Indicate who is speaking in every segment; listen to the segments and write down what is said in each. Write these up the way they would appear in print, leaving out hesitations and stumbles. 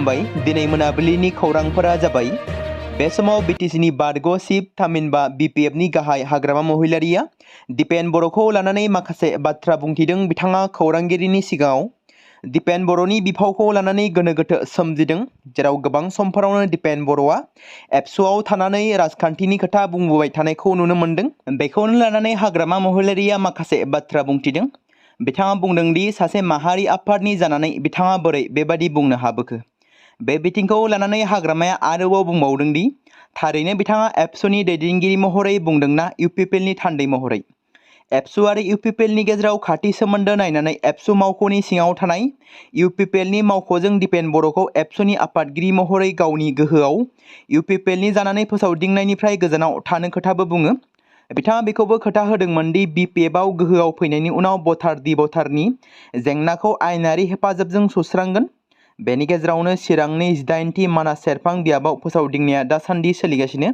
Speaker 1: खुलुमबाय दिनै मोनाबिलिनि खौरांफोरा जाबाय बे समाव बिटिसिनि बारग' चिफ थामहिनबा बिपिएफनि गाहाय हाग्रामा महिलारिया दिपेन बर'खौ लानानै माखासे बाथ्रा बुंथिदों। बिथाङा खौरांगिरिनि सिगाङाव दिपेन बर'नि बिफावखौ लानानै गोनो गोथो सोमजिदों, जेराव गोबां समफोरावनो दिपेन बर'आ एबसुआव थानानै राजखान्थिनि खोथा बुंबोबाय थानायखौ नुनो मोन्दों। बेखौनो लानानै हाग्रामा महिलारिया माखासे बाथ्रा बुंथिदों। बिथाङा बुंदों दि सासे माहारि आफादनि जानानै बिथाङा बोरै बेबादि बुंनो हाबोखो। बे बिथिंखौ लानानै हाग्रामाया आरोबाव बुंबावदों दि थारैनो बिथाङा एबसुनि दैदेनगिरि महरै बुंदोंना इउपिपिएलनि थान्दै महरै। एबसु आरो इउपिपिएलनि गेजेराव खाथि सोमोन्दो नायनानै एबसु मावख'नि सिङाव थानाय इउपिपिएलनि मावख'जों दिपेन बर'खौ एबसुनि आफादगिरि महरै गावनि गोहोआव इउपिपिएलनि जानानै फोसावदिंनायनिफ्राय गोजानाव थानो खोथाबो बुङो। बिथाङा बेखौबो खोथा होदोंमोन दि बिपिएफआव गोहोआव फैनायनि उनाव भटार दि भटारनि जेंनाखौ आयेनारि हेफाजाबजों सुस्रांगोन। बेनि गेजेरावनो चिरांनि 18थि मानास सेरफां बियाबाव फोसावदिंनाया दासान्दि सोलिगासिनो।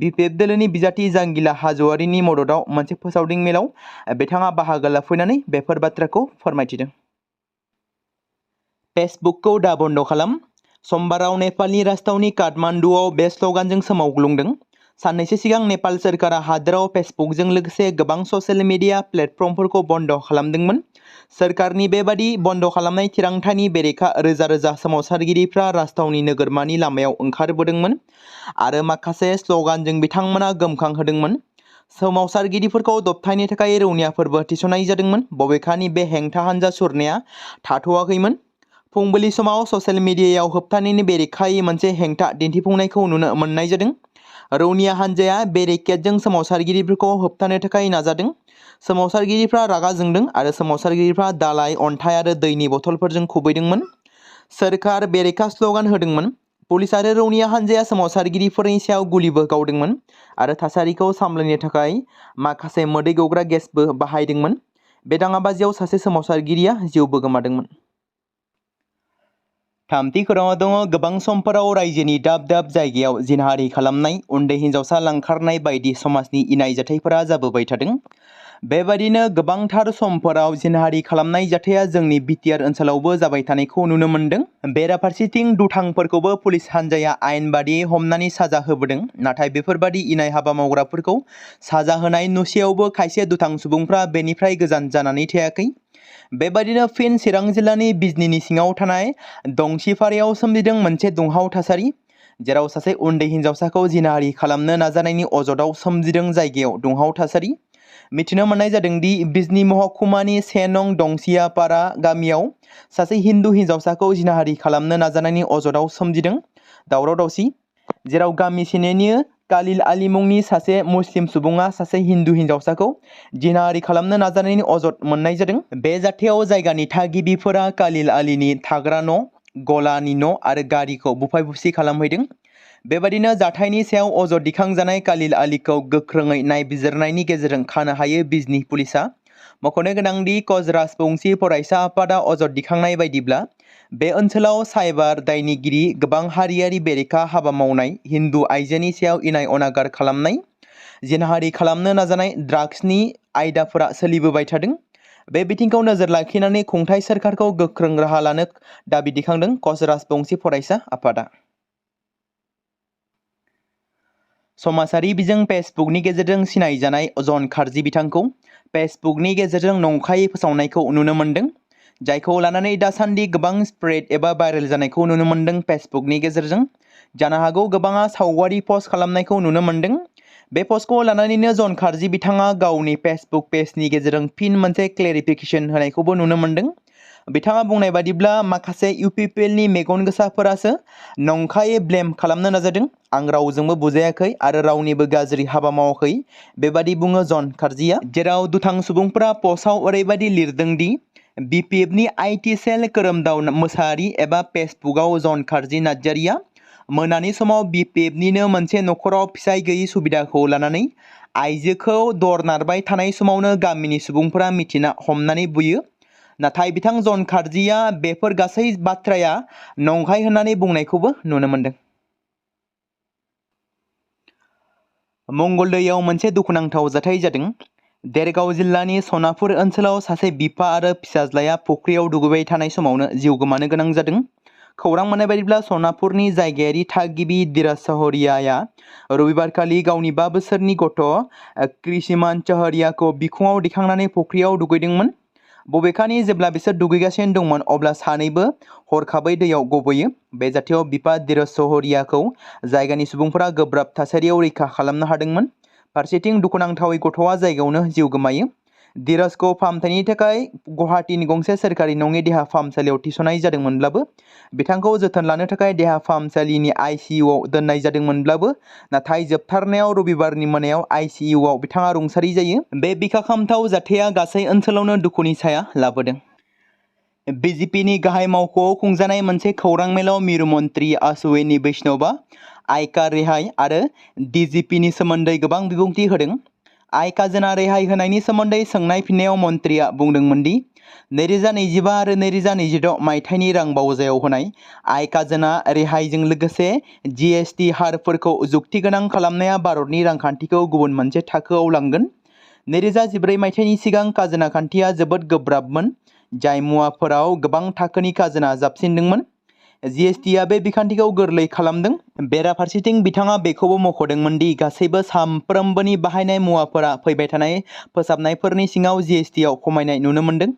Speaker 1: बिपिएफ दोलोनि बिजाथि जांगिला हाज'वारिनि मददाव मोनसे फोसावदिं मेलाव बिथाङा बाहागो लाफैनानै बेफोर बाथ्राखौ फोरमायथिदों। फेसबुकखौ दा बन्द' खालाम। समबाराव नेपालनि राजथावनि काठमान्डुआव बे स्ल'गानजों सोमावग्लुंदों। साननैसो सिगां नेपाल सोरखारा हादोराव फेसबुकजों लोगोसे गोबां ससियेल मिडिया प्लेटफर्मफोरखौ बन्द' खालामदोंमोन। सोरखारनि बेबादि बन्द' खालामनाय थिरांथानि बेरेखा रोजा रोजा सोमावसारगिरिफ्रा राजथावनि नोगोरमानि लामायाव ओंखारबोदोंमोन आरो माखासे स्ल'गानजों बिथांमोना गोमखांहोदोंमोन। सोमावसारगिरिफोरखौ दबथायनो थाखाय रौनियाफोरबो थिसननाय जादोंमोन। बबेखानि बे हेंथा हानजा सुरनाया थाथ'वाखैमोन। फुंबिलि समाव ससियेल मिडियायाव होबथानायनि बेरेखायै मोनसे हेंथा दिन्थिफुंनायखौ नुनो मोननाय जादों। रौनिया हानजाया बेरिकेडजों सोमावसारगिरिफोरखौ होबथानो थाखाय नाजादों। सोमावसारगिरिफ्रा रागा जोंदों आरो सोमावसारगिरिफ्रा दालाइ, अन्थाइ आरो दैनि बथलफोरजों खुबैदोंमोन। सोरखार बेरेखा स्ल'गान होदोंमोन। पुलिस आरो रौनिया हानजाया सोमावसारगिरिफोरनि सायाव गुलिबो गावदोंमोन आरो थासारिखौ सामलायनो थाखाय माखासे मोदै गग्रा गेसबो बाहायदोंमोन। बे दाङाबाजियाव सासे सोमावसारगिरिया जिउबो गोमादोंमोन। थामथि खौराङाव दङ। गोबां समफोराव रायजोनि दाब दाब जायगायाव जिनाहारि खालामनाय, उन्दै हिन्जावसा लांखारनाय बायदि समाजनि इनाय जाथायफोरा जाबोबाय थादों। बेबादिनो गोबांथार समफोराव जिनाहारि खालामनाय जाथाया जोंनि बिटिआर ओनसोलावबो जाबाय थानायखौ नुनो मोन्दों। बेराफारसेथिं दुथांफोरखौबो पुलिस हानजाया आयेन बादियै हमनानै साजा होबोदों। नाथाय बेफोरबादि इनाय हाबा मावग्राफोरखौ साजा होनाय नुसेयावबो खायसे दुथां सुबुंफ्रा बेनिफ्राय गोजान जानानै थायाखै। बेबादिनो फिन चिरां जिल्लानि बिजनीनि सिङाव थानाय दंसिफारायाव सोमजिदों मोनसे दुंहाव थासारि, जेराव सासे उन्दै हिन्जावसाखौ जिनाहारि खालामनो नाजानायनि अजदाव सोमजिदों जायगायाव दुंहाव थासारि। मिथिनो मोननाय जादों दि बिजनी महकुमानि 1 नं दंसियापारा गामियाव सासे हिन्दु हिन्जावसाखौ जिनाहारि खालामनो नाजानायनि अजदाव सोमजिदों दावराव दावसि, जेराव गामिसेनिनो कालिल आली मुंनि सासे मुस्लिम सुबुङा सासे हिन्दु हिन्जावसाखौ जिनाहारि खालामनो नाजानायनि अजद मोननाय जादों। बे जाथायाव जायगानि थागिबिफोरा कालिल आलीनि थाग्रा न', गलानि न' आरो गारिखौ बुफाय बुसि खालामहैदों। बेबादिनो जाथायनि सायाव अजद दिखांजानाय कालिल आलीखौ गोख्रोङै नायबिजिरनायनि गेजेरजों खानो हायो बिजनी पुलिसआ। मख'नो गोनांदि कच राजबंशी फरायसा आफादा अजद दिखांनाय बायदिब्ला बे ओनसोलाव साइबार दायनिगिरि, गोबां हारियारि बेरेखा हाबा मावनाय, हिन्दु आइजोनि सायाव इनाय अनागार खालामनाय, जिनाहारि खालामनो नाजानाय, ड्राग्सनि आयदाफोरा सोलिबोबाय थादों। बे बिथिंखौ नोजोर लाखिनानै खुंथाय सोरखारखौ गोख्रों राहा लानो दाबि दिखांदों कच राजबंशी फरायसा आफादा। समाजारि बिजों फेसबुकनि गेजेरजों सिनायजानाय जन खारजि बिथांखौ फेसबुकनि गेजेरजों नंखायै फोसावनायखौ नुनो मोन्दों, जायखौ लानानै दासान्दि गोबां स्प्रेड एबा भाइरेल जानायखौ नुनो मोन्दों फेसबुकनि गेजेरजों। जानो हागौ गोबाङा सावगारि पस्ट खालामनायखौ नुनो मोन्दों। बे पस्टखौ लानानैनो जन खारजि बिथाङा गावनि फेसबुक पेजनि गेजेरजों फिन मोनसे क्लेरिफिकेसन होनायखौबो नुनो मोन्दों। बिथाङा बुंनाय बादिब्ला माखासे इउपिपिएलनि मेगन गोसाफोरासो नंखायै ब्लेम खालामनो नाजादों। आं रावजोंबो बुजायाखै आरो रावनिबो गाज्रि हाबा मावाखै, बेबादि बुङो जन खारजिया। जेराव दुथां सुबुंफोरा पस्टआव ओरैबायदि लिरदों दि बिपिएफनि आइटि सेल खोरोमदाव मोसाहारि एबा फेसबुकआव जन खारजि नार्जारिया मोनानि समाव बिपिएफनिनो मोनसे नखराव फिसाय गैयै सुबिदाखौ लानानै आइजोखौ दर नारबाय थानाय समावनो गामिनि सुबुंफोरा मिथिना हमनानै बुयो। नाथाय बिथां जन खारजिया बेफोर गासै बाथ्राया नंखाय होननानै बुंनायखौबो नुनो मोन्दों। मंगलदैयाव मोनसे दुखुनांथाव जाथाय जादों। देरगाव जिल्लानि सनापुर ओनसोलाव सासे बिफा आरो फिसाज्लाया फुख्रियाव दुगैबाय थानाय समावनो जिउ गोमानो गोनां जादों। खौरां मोननाय बायदिब्ला सनापुरनि जायगायारि थागिबि धीरज चहरियाया रबिबारखालि गावनि 5 बोसोरनि गथ' कृषिमान चहरियाखौ बिखुङाव दिखांनानै फुख्रियाव दुगैदोंमोन। बबेखानि जेब्ला बिसोर दुगैगासिनो दंमोन अब्ला सानैबो हरखाबै दैयाव गबोयो। बे जाथायाव बिफा धीरज चहरियाखौ जायगानि सुबुंफोरा गोब्राब थासारियाव रैखा खालामनो हादोंमोन। फारसेथिं दुखुनांथावै गथ'आ जायगायावनो जिउ गोमायो। धीरजखौ फाहामथायनि थाखाय गुवाहाटीनि गंसे सोरखारि नङि देहा फाहामसालियाव थिसननाय जादोंमोनब्लाबो बिथांखौ जोथोन लानो थाखाय देहा फाहामसालिनि आइसिइउआव दोननाय जादोंमोनब्लाबो नाथाय जोबथारनायाव रबिबारनि मोनायाव आइसिइउआव बिथाङा रुंसारि जायो। बे बिखा-खामथाव जाथाया गासै ओनसोलावनो दुखुनि साया लाबोदों। बिजेपिनि गाहाय मावख'आव खुंजानाय मोनसे खौरां मेलाव मिरु मन्त्रि आश्विनी वैष्णवआ आय रेहाय आरो डिजिपिनि सोमोन्दै गोबां बिबुंथि होदों। आय खाजोना रेहाय होनायनि सोमोन्दै सोंनाय फिननायाव मन्थ्रिया बुंदोंमोन दि 2025 आरो 2026 मायथाइनि रां बावजायाव होनाय आय खाजोना रेहायजों लोगोसे जीएसटी हारफोरखौ जुक्तिगोनां खालामनाया भारतनि रांखान्थिखौ गुबुन मोनसे थाखोआव लांगोन। 2014 मायथाइनि सिगां खाजोना खान्थिया जोबोद गोब्राबमोन, जाय मुवाफोराव गोबां थाखोनि खाजोना जाबसिनदोंमोन। जीएसटीआ बे बिखान्थिखौ गोरलै खालामदों। बेराफारसेथिं बिथाङा बेखौबो मख'दोंमोन दि गासैबो सानफ्रोमबोनि बाहायनाय मुवाफोरा फैबाय थानाय फोसाबनायफोरनि सिङाव जीएसटीआव खमायनाय नुनो मोन्दों।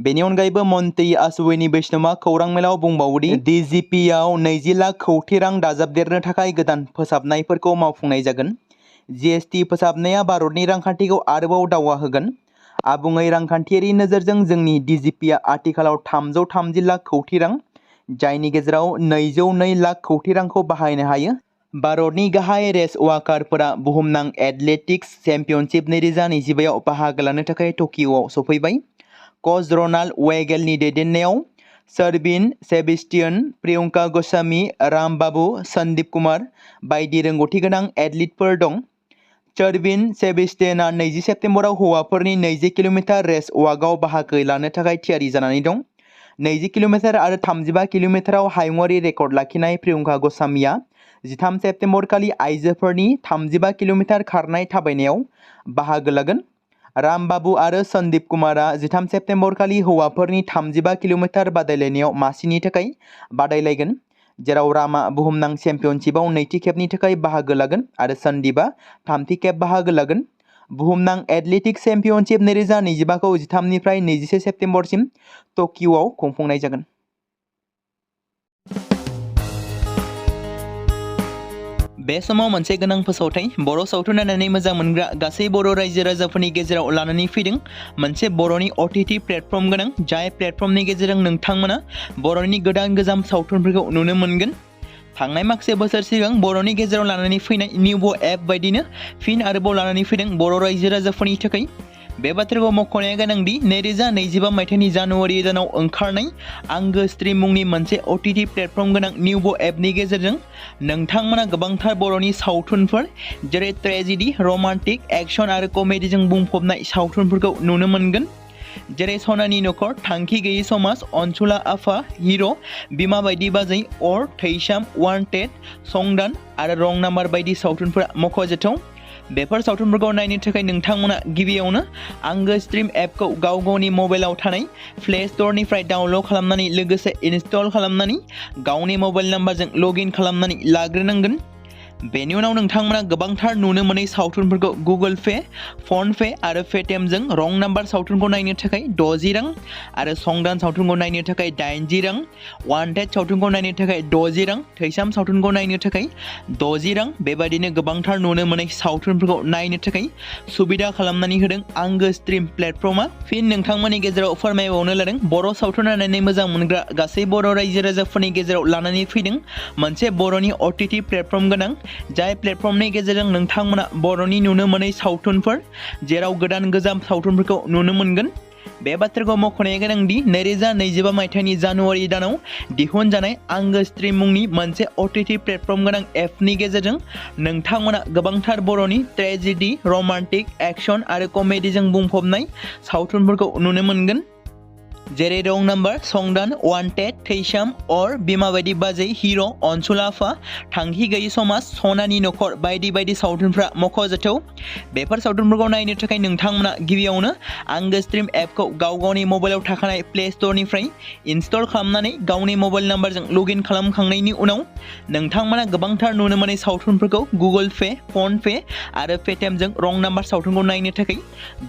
Speaker 1: बेनि अनगायैबो मन्त्रि आश्विनी वैष्णवआ खौरां मेलाव बुंबावोदि डिजिपिआव 20 लाख कौटि रां दाजाबदेरनो थाखाय गोदान फोसाबनायफोरखौ मावफुंनाय जागोन। जीएसटी फोसाबनाया भारतनि रांखान्थिखौ आरोबाव दावगाहोगोन। आबुङै रांखान्थियारि नोजोरजों जोंनि डिजिपिआ आथिखालाव 330 लाख कौटि रां, जायनि गेजेराव 202 लाख कौटि रांखौ बाहायनो हायो। भारतनि गाहाय रेस वाकारफोरा बुहुमनां एथलेटिक्स चेम्पियनशिप 2025 आव बाहागो लानो थाखाय टकिय'आव सफैबाय। कच रनाल्ड वेगेलनि दैदेननायाव शर्विन सेबेस्टियन, प्रियंका ग'स्वामी, रामबाबु, सन्दीप कुमार बायदि रोंग'थि गोनां एथलीटफोर दं। शर्विन सेबेस्टियनआ 20 सेप्तेम्बराव हौवाफोरनि 20 किल'मिटार रेस वाकआव बाहागो लानो थाखाय थियारि जानानै दं। 20 किल'मिटार आरो 35 किल'मिटाराव हायुङारि रेकर्ड लाखिनाय प्रियंका ग'स्वामीआ 13 सेप्तेम्बर खालि आइजोफोरनि 35 किल'मिटार खारनाय थाबायनायाव बाहागो लागोन। रामबाबु आरो सन्दीप कुमारआ 13 सेप्तेम्बर खालि हौवाफोरनि 35 किल'मिटार बादायलायनायाव मासिनि थाखाय बादायलायगोन, जेराव रामआ बुहुमनां चेम्पियनशिपआव नैथि खेबनि थाखाय बाहागो लागोन आरो सन्दीपआ थामथि खेब बाहागो लागोन। बुहुमनां एथलेटिक्स चेम्पियनशिप 2025 खौ 13 निफ्राय 21 सेप्तेम्बरसिम टकिय'आव खुंफुंनाय जागोन। बे समाव मोनसे गोनां फोसावथाय बर' सावथुन नायनानै मोजां मोनग्रा गासै बर' रायजो राजाफोरनि गेजेराव लानानै फैदों मोनसे बर'नि OTT प्लेटफर्म गोनां, जाय प्लेटफर्मनि गेजेरजों नोंथांमोना बर'नि गोदान गोजाम सावथुनफोरखौ नुनो मोनगोन। थांनाय माखासे बोसोर सिगां बर'नि गेजेराव लानानै फैनाय निउबो एप बायदिनो फिन आरोबाव लानानै फैदों बर' रायजो राजाफोरनि थाखाय। बे बाथ्राखौ मख'नाया गोनांदि 2025 मायथाइनि जानुवारि दानाव ओंखारनाय आंगो स्ट्रिम मुंनि मोनसे OTT प्लेटफर्म गोनां निउबो एपनि गेजेरजों नोंथांमोना गोबांथार बर'नि सावथुनफोर जेरै ट्रेजेडी, रमान्टिक, एक्शन आरो कमेडीजों बुंफबनाय सावथुनफोरखौ नुनो मोनगोन। जेरै सनानि नखर, थांखि गैयै समाज, अनसुला आफा, हिर', बिमा बायदि बाजै, अर, थैसाम, वान्टेड, संदान आरो रं नाम्बार बायदि सावथुनफोरा मख'जाथाव। बेफोर सावथुनफोरखौ नायनो थाखाय नोंथांमोना गिबियावनो आंगो स्ट्रिम एपखौ गाव गावनि मबाइलाव थानाय प्ले स्ट'रनिफ्राय डाउनल'ड खालामनानै लोगोसे इनस्टल खालामनानै गावनि मबाइल नाम्बारजों लगइन खालामनानै लाग्रोनांगोन। बेनि उनाव नोंथांमोना गोबांथार नुनो मोनै सावथुनफोरखौ गुगोल पे, फन पे आरो पेटिएमजों रं नाम्बार सावथुनखौ नायनो थाखाय 60 रां आरो संदान सावथुनखौ नायनो थाखाय 80 रां, वान्टेड सावथुनखौ नायनो थाखाय 60 रां, थैसाम सावथुनखौ नायनो थाखाय 60 रां बेबायदिनो गोबांथार नुनो मोनै सावथुनफोरखौ नायनो थाखाय सुबिदा खालामनानै होदों आंगो स्ट्रिम प्लेटफर्मआ। फिन नोंथांमोननि गेजेराव फोरमायबावनो लादों बर' सावथुन नायनानै मोजां मोनग्रा गासै बर' रायजो राजाफोरनि गेजेराव लानानै फैदों मोनसे बर'नि OTT प्लेटफर्म गोनां, जाय प्लेटफर्मनि गेजेरजों नोंथांमोना बर'नि नुनो मोनै सावथुनफोर जेराव गोदान गोजाम सावथुनफोरखौ नुनो मोनगोन। बे बाथ्राखौ मख'नाया गोनांदि 2025 मायथाइनि जानुवारि दानाव दिहुनजानाय आंगो स्ट्रिम मुंनि मोनसे OTT प्लेटफर्म गोनां एपनि गेजेरजों नोंथांमोना गोबांथार बर'नि ट्रेजेडी, रमान्टिक, एक्शन आरो कमेडीजों बुंफबनाय सावथुनफोरखौ नुनो मोनगोन। जेरै रं नाम्बार, संदान, वान्टेड, थैसाम, अर, बिमा बायदि बाजै, हिर', अनसुलाफा, थांखि गैयि समाज, सनानि नखर बायदि बायदि सावथुनफ्रा मख'जाथाव। बेफोर सावथुनफोरखौ नायनो थाखाय नोंथांमोना गिबियावनो आंगो स्ट्रिम एपखौ गावनि मबाइलाव थाखानाय प्ले स्ट'रनिफ्राय इनस्टल खालामनानै गावनि मबाइल नाम्बारजों लगइन खालामखांनायनि उनाव नोंथांमोना गोबांथार नुनो मोनै सावथुनफोरखौ गुगोल पे, फन पे आरो पेटिएमजों रं नाम्बार सावथुनखौ नायनो थाखाय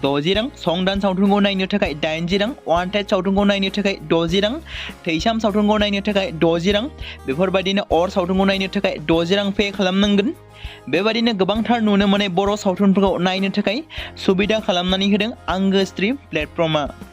Speaker 1: 60 रां, संदान सावथुनखौ नायनो थाखाय 80 रां, वान्टेड सावथुनखौ नायनो थाखाय 60 रां, थैसाम सावथुनखौ नायनो थाखाय 60 रां, बेफोरबायदिनो अर सावथुनखौ नायनो थाखाय 60 रां पे खालामनांगोन। बेबायदिनो गोबांथार नुनो मोनै बर' सावथुनफोरखौ नायनो थाखाय सुबिदा खालामनानै होदों आंगो स्ट्रिम प्लेटफर्मआ।